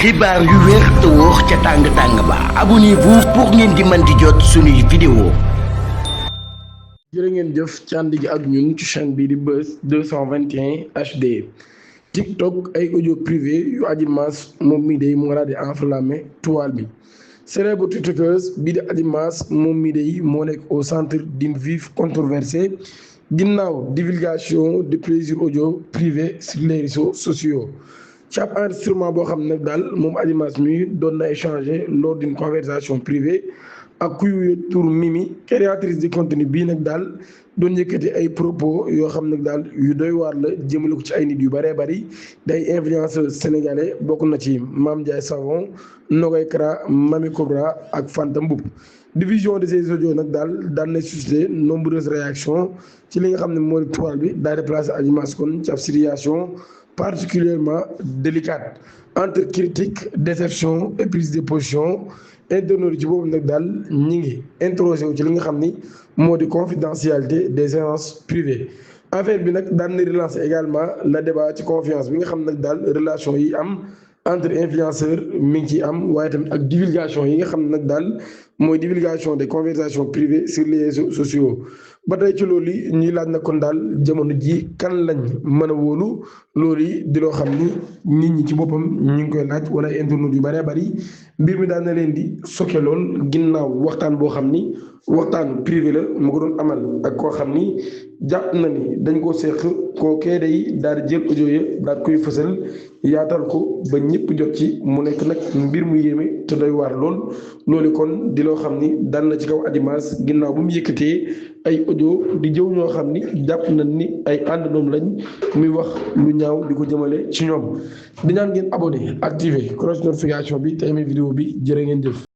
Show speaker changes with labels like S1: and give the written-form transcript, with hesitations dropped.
S1: xibaar yu wér te wóor ca tàng ba abonnez-vous pour ngeen di mën di jot suñuy vidéo.
S2: jërë ngeen jëf ci ànd gi ak ñun ci chaîne bii di Buzz 221 HD. TikTok ay audio privé yu Adji Mass moom mii day moo daal di enflammé toile bi. célèbre tiktokeuse bii di Adji Mass moom mii day moo nekk au centre d'une vive controversée ginnaaw divulgation de plaisir audio privé sur les réseaux sociaux. ci ab enregistrement boo xam ne nag daal moom Adji Mass mi doon na échanger lors d'une conversation privée ak kuy tur Mimi créatrice de contenu bii nag daal doon yëkkati ay propos yoo xam nag daal yu doy waar la jëmale ko ci ay nit yu bëree bëri day influenceur sénégalais bokk na ci Mame Ndiaye Savon Nogay Kara Mamy Cobra ak Fanta Mboup. diffusion de ces audios nag daal na suscité nombreuses réactions ci li nga xam ne moo di toile bi daal di placé Adji Mass kon ci ab situation particulièrement délicate entre critique déception et prise de position internautes ci boobu nag daal ñi ngi interrogé wu ci li nga xam ni moo di confidentialité des séances privées. affaire bi nag daan na relancer également le débat ci confiance bi nga xam nag daal relation yi am entre influenceurs mi ngi ciy am waaye tamit ak divulgation yi nga xam ne nag daal mooy divulgation des conversations privées sur les réseaux sociaux. ba tey ci loolu yi ñuy laaj na kon daal jamono ji kan lañ mën a wóolu loolu yi di loo xam ni nit ñi ci boppam ñu ngi koy laaj wala internautes yu bëree bëri mbir mi daan na leen di sokke lool ginnaaw waxtaan boo xam ni waxtaan privé la mu ko doon amal ak koo xam ni jàpp na ni dañ koo seq koo kee day daal di jël audio ya daal koy fësal yaatal ko ba ñëpp jot ci mu nekk nag mbir mu yéeme te doy waar lool loolu kon di loo xam ni dal na ci kaw Adji Mass ginnaaw bu mu yëkkatee ay audio di jëw ñoo xam ni jàpp nañ ni ay àndandoom lañ muy wax lu ñaaw di ko jëmale ci ñoom di ñaan ngeen abonné activé cloche notification bi te aimé vidéo bi jërë ngeen jëf.